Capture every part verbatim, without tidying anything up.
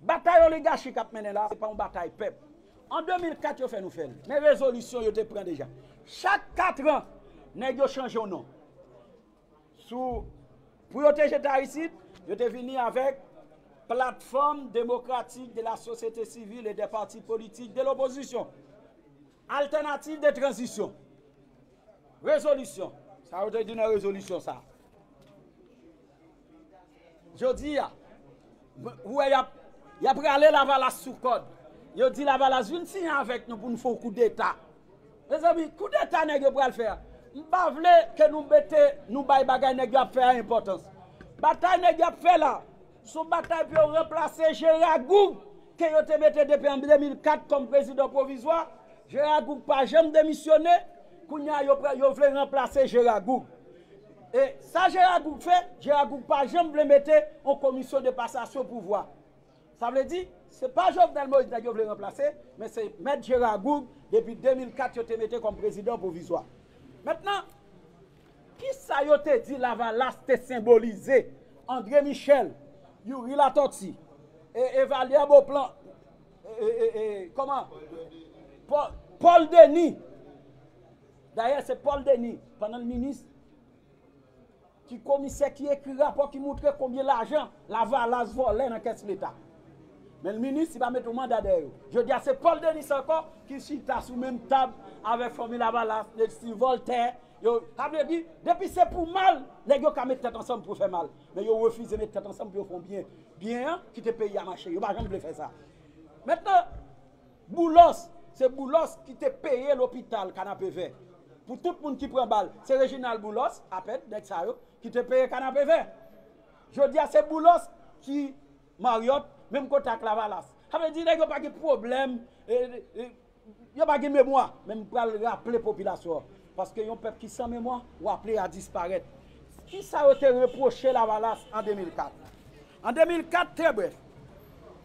Batay oligachi k ap mennen la, se pa yon batay pèp. An de mil kat, yo fè nou fè l. Men rezolisyon yo te pran deja. Chak kat an, nèg yo chanje yon non. Sou, pou yo te jete Aristide, yo te vini avèk Plateforme démocratique de la société civile et des partis politiques de l'opposition. Alternative de transition. Rezolisyon. Sa yo te di nan rezolisyon sa. Jodi a, ou wè y ap, y ap rale Lavalas sou kòd. Yo di Lavalas vin siyen avèk nou pou n fè yon koudeta. Mezanmi, koudeta nèg yo pral fè a. M pa vle ke nou mete, nou bay bagay nèg yo ap fè a enpòtans. Batay nèg yo ap fè la, se yon batay pou yo ranplase Gérard Gourgue, ke yo te mete depi an de mil kat kòm prezidan pwovizwa. Gérard Gourgue pa janm demisyone. Kounye a, yo, pral- yo vle ranplase Gérard Gourgue. E sa Gérard Gourgue fè, Gérard Gourgue pa janm vle mete yon komisyon de pasasyon pouvwa. Sa vle di, se pa Jovenel Moïse nèg yo vle ranplase, men se Mèt Gérard Gourgue depi de mil kat yo te mete kòm prezidan pwovizwa. Mentnan, kisa yo te di Lavalas te senbolize? André Michel, Youri Latortue, e, Evalière Beauplan, e, e, e, e, kòman? Paul, Paul Denis. Dayè, se Paul Denis, pandan l minis, ki komisè ki ekri rapò ki montre konbyen lajan Lavalas vòlè nan kès Leta. Men l minis, li pa mete yon manda dèyè yo. Jodi a, se Paul Denis ankò ki chita sou menm tab avèk fanmi Lavalas, Nestor Voltaire. Yo, sa vle di, depi se pou mal, nèg yo ka met tèt ansanm pou yo fè mal. Men yo refize met tèt ansanm pou yo fè yon byen. Byen an, kite peyi a mache. Yo pa janm vle fè sa. Mentnan, Boulos, se Boulos ki te peye lopital Kanapevè. Pou tout moun ki pran bal, se Reginald Boulos, apèd, nèg sa yo, ki te peye Kanapevè. Jodi a, se Boulos ki Marriott, menm kote ak Lavalas. Sa vle di, nèg yo pa gen pwoblèm, e, e, yo pa gen memwa. Men m pral raple popilasyon an. Paske yon pèp ki san memwa, w aple a disparèt. Kisa yo te repwoche Lavalas an de mil kat? An de mil kat, trè brèf,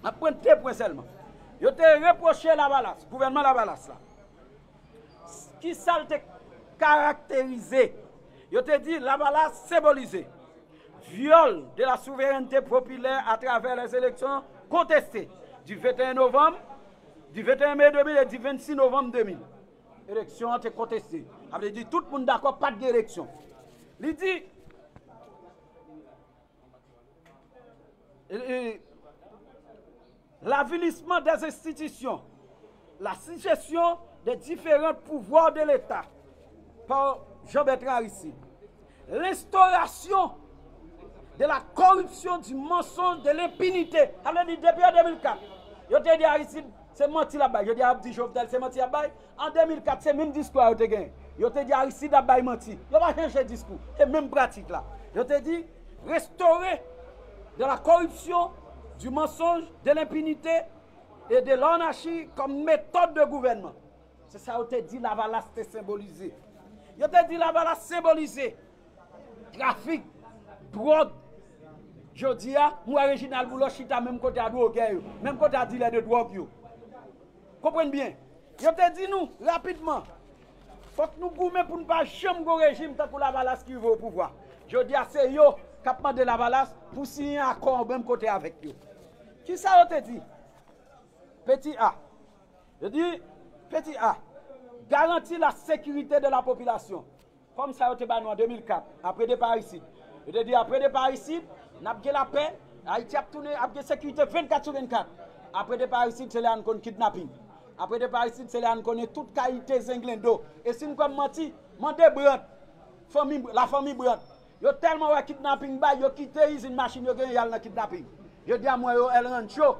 m ap pran de pwen sèlman. Yo te repwoche Lavalas, gouvènman Lavalas la. Kisa l te karakterize? Yo te di Lavalas senbolize viol de la souveraineté populaire à travers les élections contestées du vingt et un novembre, du vingt et un mai deux mille et du vingt-six novembre deux mille. Eleksyon an te konteste. Sa vle di tout moun dakò pa t gen eleksyon. Li di, e, e, l'avilissement des institutions, la suggestion des différents pouvoirs de l'État par Jean-Bertrand Aristide, l'instauration de la corruption, du mensonge, de l'impunité. Sa vle di depi an de mil kat, yo te di Aristide se manti l ap bay. Jodi a, y ap di Jovenel se manti l ap bay. An de mil kat, se menm diskou a yo te genyen. Yo te di Aristide ap bay manti. Yo pa chanje diskou. Se menm pratik la. Yo te di restaurer de la corruption, du mensonge, de l'impunité et de l'anarchie comme méthode de gouvernement. Se sa yo te di Lavalas te senbolize. Yo te di Lavalas senbolize trafik, dwòg. Jodi a, m wè Reginald Boulos chita menm kote a dwogè yo, menm kote a dilè de dwòg yo. Konprann byen. Yo te di nou, rapidman, fòk nou goumen pou n pa janm gon rejim tankou Lavalas ki rive o pouvwa. Jodi a, se yo k ap mande Lavalas pou siyen akò menm kote avèk yo. Kisa yo te di? Peti A. Yo di, peti A, garanti la sécurité de la population. Kòm sa yo te ba nou an de mil kat, apre depa Aristide. Yo te di, apre depa Aristide, n ap gen lapè, Ayiti ap tounen, ap gen sekirite vennkat sou vennkat. Apre depa Aristide, se lè a n konn kidnaping. Apre depa Aristide, se lè a n konnen tout kalite zenglendo. E si n kwè m manti, mande Brandt, fanmi, lafanmi Brandt. Yo tèlman wè kidnaping bay, yo kite izin machin yo genyen, y al nan kidnaping. Yo di a mwen yo El Rancho.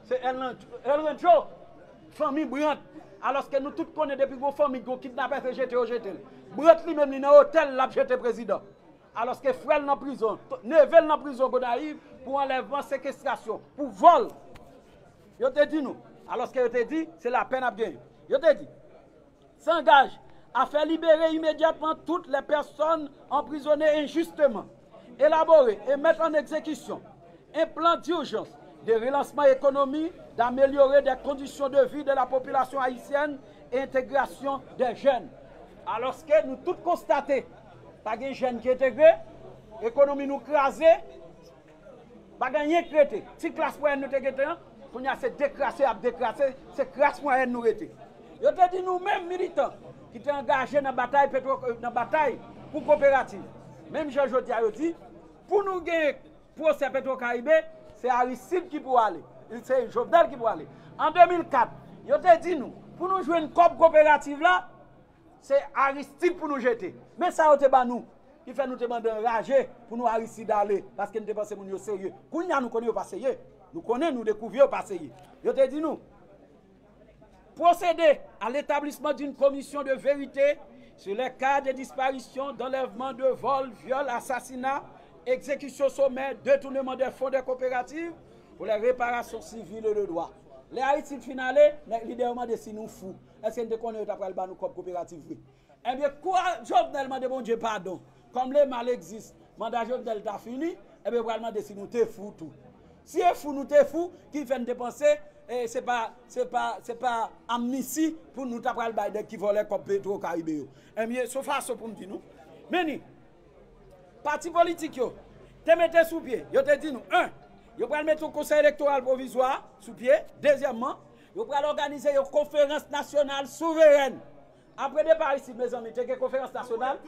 Se El Rancho, El Rancho, fanmi Brandt. Alòske nou tout konnen depi gon fanmi, gon kidnapè, se jete yo jete l. Brandt li menm, li nan otèl, l ap jete prezidan. Alòske frè l nan prizon, t- neve l nan prizon Gonayiv pou anlèvman, sekestrasyon, pou vòl. Yo te di nou. Alòske yo te di, se lapè n ap genyen. Yo te di, s'engage à faire libérer immédiatement toutes les personnes emprisonnées injustement, élaborer et mettre en exécution un plan d'urgence de relancement économique, d'améliorer des conditions de vie de la population haïtienne et intégration des jeunes. Alòske nou tout konstate, pa gen jèn ki entegre, ekonomi nou kraze, Pa gen anyen k rete. Ti klas mwayèn nou te gentan an, kounye a se dekrase y ap dekrase, se klas mwayèn nou rete. Yo te di nou menm militan ki te angaje nan batay petwo, nan batay pou koperativ. Menm jan jodi a yo di, pou nou gen pwosè Petwokaribe, se Aristide ki pou ale. Se Jovenel ki pou ale. An de mil kat, yo te di nou, pou nou jwenn kòb koperativ la, se Aristide pou nou jete. Men sa yo te ban nou, ki fè nou te mande anraje pou nou Aristide ale, paske nou te panse moun yo serye. Kounye a nou konnen yo pa serye. Nou konnen, nou dekouvri yo pa serye. Yo te di nou, procéder à l'établissement d'une commission de vérité sur les cas de disparition, d'enlèvement, de vol, viol, assassinat, exécution sommaire, détournement des fonds des coopératives pour les réparations civiles et de droit. Lè Aristide fin ale, lidè yo mande si nou fou. Èske n te konnen yo ta pral ba nou kòb koperativ vre? Ebyen, kou Jovenel mande Bondye padon, kòm le mal existe, manda Jovenel ta fini, ebyen, yo pral mande si nou te fou tou. Si e fou nou te fou, ki fè n te panse, e, se pa, se pa, se pa amnisti pou nou ta pral bay nèg ki vòlè kòb Petro Caribe yo. Ebyen, se yon fason pou m di nou. Men ni, pati politik yo te mete sou pye, yo te di nou, en, yo pral mete yon konsèy elektoral pwovizwa sou pye, dezyèmman, yo pral òganize yon konferans nasyonal souverèn. Apre depa Aristide, mezanmi, te gen konferans nasyonal?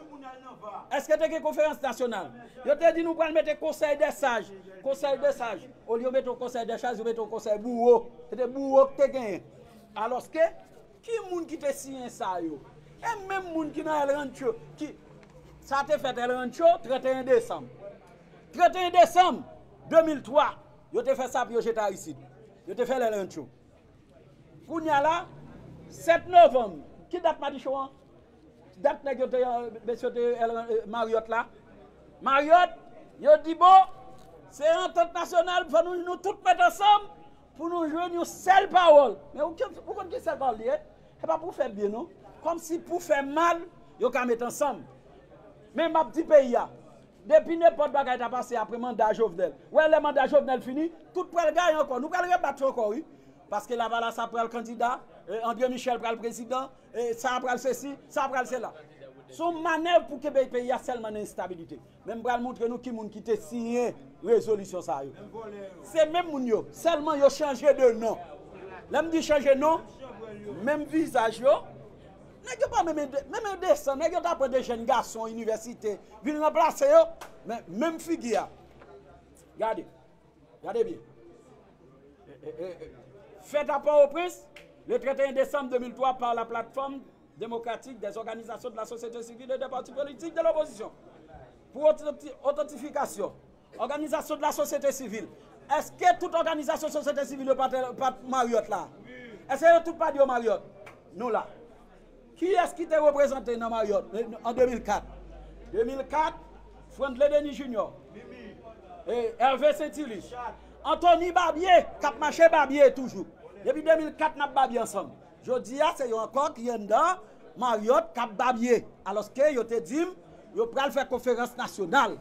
Èske te gen konferans nasyonal? Yo te di nou pral mete konsèy dè saj. Konsèy dè saj. Olye yo mete yon konsèy dè saj, yo mete yon konsèy bouwo. Se te bouwo ki te genyen. Alòske, ki moun ki te siyen sa yo? E menm moun ki nan El Rancho, ki, sa te fèt El Rancho, trannteyen desanm. Trannteyen desanm de mil twa, yo te fè sa pou yo jete Aristide. Yo te fè l El Rancho. Kounye a la, sèt novanm, ki dat madichon an? Dat nèg yo te, mesye te, Marriott la. Marriott, yo di, bon, se antant nasyonal, fò nou, nou tout met ansanm pou nou jwenn yon sèl pawòl. Men ou, ou konn ki sèl pawòl li ye? Se pa pou fè byen, non. Kòmsi pou fè mal, yo ka met ansanm. Men m ap di peyi a, depi nenpòt bagay ta pase apre manda Jovenel. Wè, lè manda Jovenel fini, tout pral gaye ankò. Nou pral rebat yo ankò, wi. Paske Lavalas ap pral kandida, e, André Michel pral prezidan, e, sa pral sesi, sa pral sela. Se yon manèv pou kenbe peyi a sèlman nan enstabilite. Men m pral montre nou ki moun ki te siyen rezolisyon sa yo. Se menm moun yo, sèlman yo chanje de non. Lè m di chanje non, menm vizaj yo, nèg yo pa menm, menm endesan, nèg yo ta pran de jèn gason inivèsite, vin ranplase yo, men menm figi a. Gade, gade byen. E, e, e, e. Fèt a Pòtoprens, le trente et un décembre deux mille trois, par la plateforme démocratique des organisations de la société civile et des partis politiques de l'opposition. Pou otanti-, otantifikasyon, òganizasyon de la sosyete sivil. Èske tout òganizasyon sosyete sivil yo pa t, pa t Marriott la? Èske yo tout pa t yo Marriott? Nou la. Kiyès ki te reprezante nan Marriott, e, an de mil kat? De mil kat, Franklin Denis Junior, e, Hervé Saintilus, Anthony Barbier, k ap mache Barbier toujou. Depi de mil kat, n ap Barbier ansanm. Jodi a, se yo ankò ki anndan Marriott k ap Barbier. Alòske yo te di m, yo pral fè konferans nasyonal.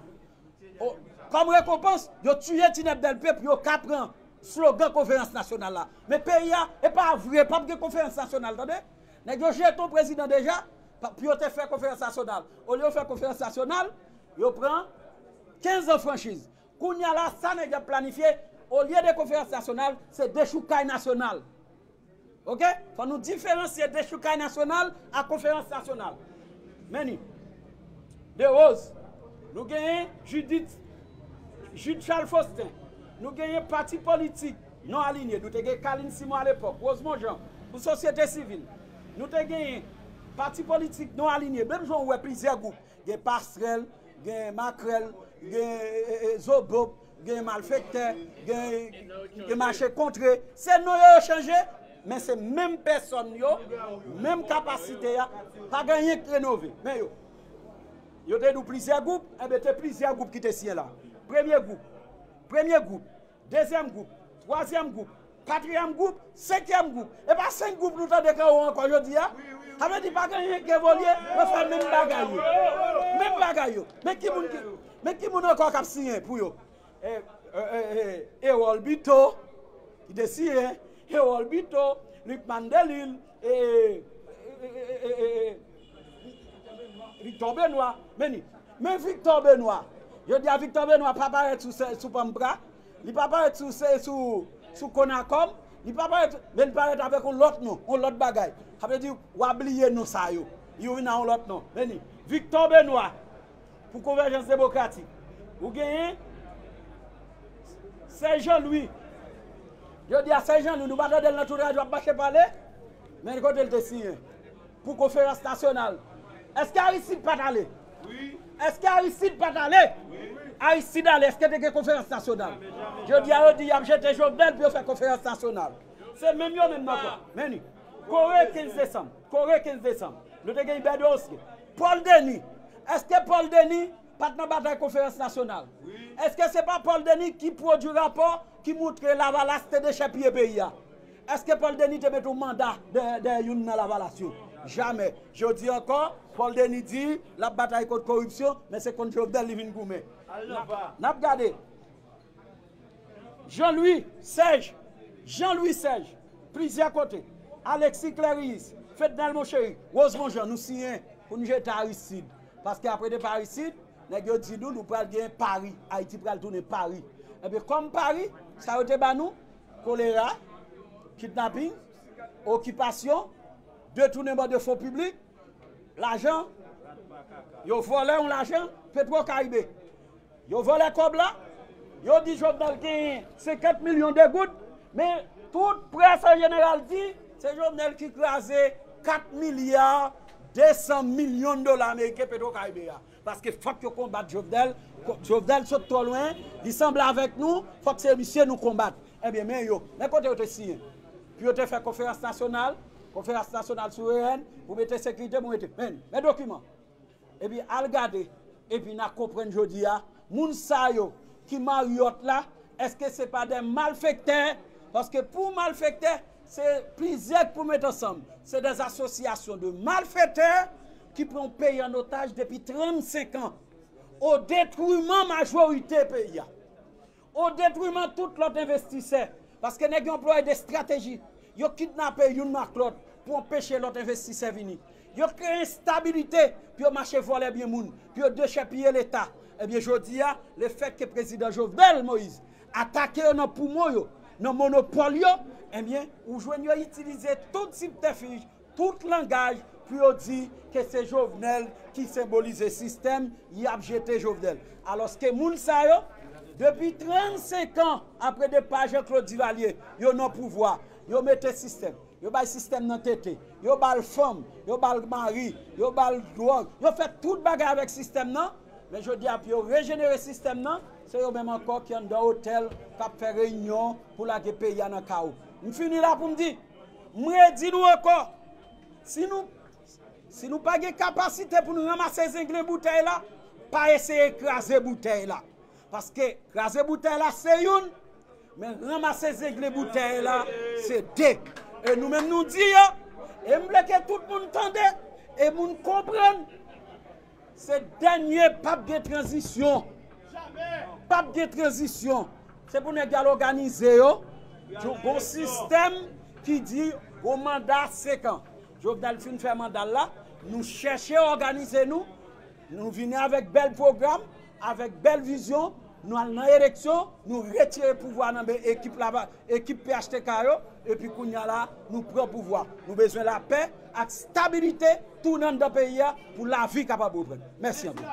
O, kòm rekonpans, yo tiye Tinèp Dèlpe pou yo ka pran slogan konferans nasyonal la. Men peyi a, e pa vre, p ap gen konferans nasyonal, tande? Nèg yo jete yon prezidan deja, pa, pou yo te fè konferans nasyonal. Olye yo fè konferans nasyonal, yo pran kenz an franchiz. Kounye a la, sa nèg yo ap planifye, olye de konferans nasyonal, se dechoukay nasyonal. Oke? Fò nou diferansye dechoukay nasyonal ak konferans nasyonal. Men ni, Desroses, nou genyen Judith, Jude Charles Faustin, nou genyen pati politik non alinye, nou te gen Carline Simon alepòk, Rosemond Jean, pou sosyete sivil. Nou te genyen pati politik non alinye, menm jan w wè plizyè gwoup, gen Pastrèl, gen Makrèl, gen, e, e, e, Zobob, gen malfektè, gen, gen mache kontre. Se non yo, yo chanje, men se menm pèsòn yo, menm kapasite a, pa gen anyen k renove. Men yo, yo te di w plizyè gwoup, enben te plizyè gwoup ki te siyen la. Premye gwoup, premye gwoup, dezyèm gwoup, twazyèm gwoup, katriyèm gwoup, senkyèm gwoup. E pa senk gwoup nou tande Kawo ankò jodi a? Sa vle di pa gen anyen k evolye, yo fè menm bagay yo. Menm bagay yo. Men ki moun ki, men ki moun ankò k ap siyen pou yo? E, e, e, e, Erol Buteau, ki te siyen, Erol Buteau, Lucmane Delille, e, e, e, e, e, Victor Benoît, men ni, men Victor Benoît. Jodi a Victor Benoît pa parèt sou sè, sou Panm Pra. Li pa parèt sou, se sou, sou Konakòm. Li pa parèt, men li parèt avèk yon lòt non, yon lòt bagay. Sa vle di, w a bliye non sa yo. Yo vin a yon lòt non. Men li, Victor Benoît, pou Konvèjans Demokratik. Ou genyen Sèj Jean Louis. Yo di a Sèj Jean Louis, nou pa tande l nan tout radyo ap mache pale. Men kote l te siyen. Pou konferans nasyonal. Èske Aristide pa t ale? Èske Aristide pa t ale? Aristide ale, èske te gen konferans nasyonal? Jodi a, yo di y ap jete Jovenel pou yo fè konferans nasyonal. Se menm yo menm nan kwa. Men ni. Kore kenz desanm. Kore kenz desanm. Nou te gen Hubert Dorosquet. Paul Denis. Èske Paul Denis pa t nan batay konferans nasyonal? Èske se pa Paul Denis ki pwodui rapò ki moutre Lavalas te dechèpiye peyi a? Èske Paul Denis te mete yon manda dèyè, dèyè youn nan Lavalas yo? Jamè. Jodi ankò, Paul Denis di l ap batay kont koripsyon, men se kont Jovenel li vin goumen. N ap gade. Jean Louis Sèj, Jean Louis Sèj, plizyè kote. Alexis Clérius, Fednel Monchery, Rosemond Jean, nou siyen pou n jete Aristide. Paske apre depa Aristide, nèg yo di nou, nou pral gen Pari. Ayiti pral tounen Pari. Ebyen, kòm Pari, sa yo te ba nou, kolera, kidnaping, okipasyon, detounman de fon piblik, lajan, yo vòlè yon lajan, Petro Caribe. Yo vòlè kòb la, yo di Jovenel genyen senkant milyon de goud, men tout près an jeneral di, se Jovenel ki kraze kat milya de san milyon dola ameriken Petro Caribe a. Paske fòk yo konbat Jovenel. Ko-, Jovenel sot twò lwen, li sanble avèk nou, fòk se misye nou konbat. Ebyen, men yo, men kote yo te siyen. Pou yo te fè konferans nasyonal, konferans nasyonal souverèn, pou mete sekirite, pou mete, men, men dokiman. Epi al gade, epi n a konprann jodi a, moun sa yo ki Marriott la, èske se pa de malfektè? Paske pou malfektè, se plizyè k pou met ansanm. Se de asosyasyon de malfektè ki pran peyi an otaj depi trannsenk an, o detriman majorite peyi a, o detriman tout lòt envestisè. Paske nèg yo anplwaye de estrateji. Yo kidnape youn ak lòt pou anpeche lòt envestisè vini. Yo kreye enstabilite pou yo mache vòlè byen moun, pou yo dechèpiye Leta. Ebyen, jodi a, lefètke prezidan Jovenel Moïse atake yo nan poumon yo, nan monopòl yo, ebyen, ou jwenn yo itilize tout sibtèfij, tout langaj pou yo di ke se Jovenel ki senbolize sistèm, y ap jete Jovenel. Alòske moun sa yo, depi trannsenk an apre depa Jean Claude Duvalier, yo nan pouvwa, yo mete sistèm, yo bay sistèm nan tete, yo ba l fanm, yo ba l mari, yo ba l dwòg, yo fè tout bagay avèk sistèm nan, men jodi a pou yo rejenere sistèm nan, se yo menm ankò ki anndan otèl k ap fè reyinyon pou lage peyi a nan kawo. M fini la pou m di, m redi nou ankò, si nou, si nou pa gen kapasite pou nou ranmase zenglen boutèy la, pa eseye kraze boutèy la. Paske kraze boutèy la se youn, men ranmase zenglen boutèy la se de. E nou menm nou di yo, e m vle ke tout moun tande, e moun konprann, se dènye, p ap gen tranzisyon. P ap gen tranzisyon. Se pou nèg yo al òganize yo. Yo gon sistèm ki di gon manda senk an. Jovenel fin fè manda l la, nou chèche òganize nou, nou vini avèk bèl pwogram, avèk bèl vizyon, nou al nan eleksyon, nou retire pouvwa nan men ekip la, ekip P H T K yo, epi kounye a la, nou pran pouvwa. Nou bezwen lapè ak stabilite, tounen anndan peyi a, pou lavi kapab reprann. Mèsi anpil.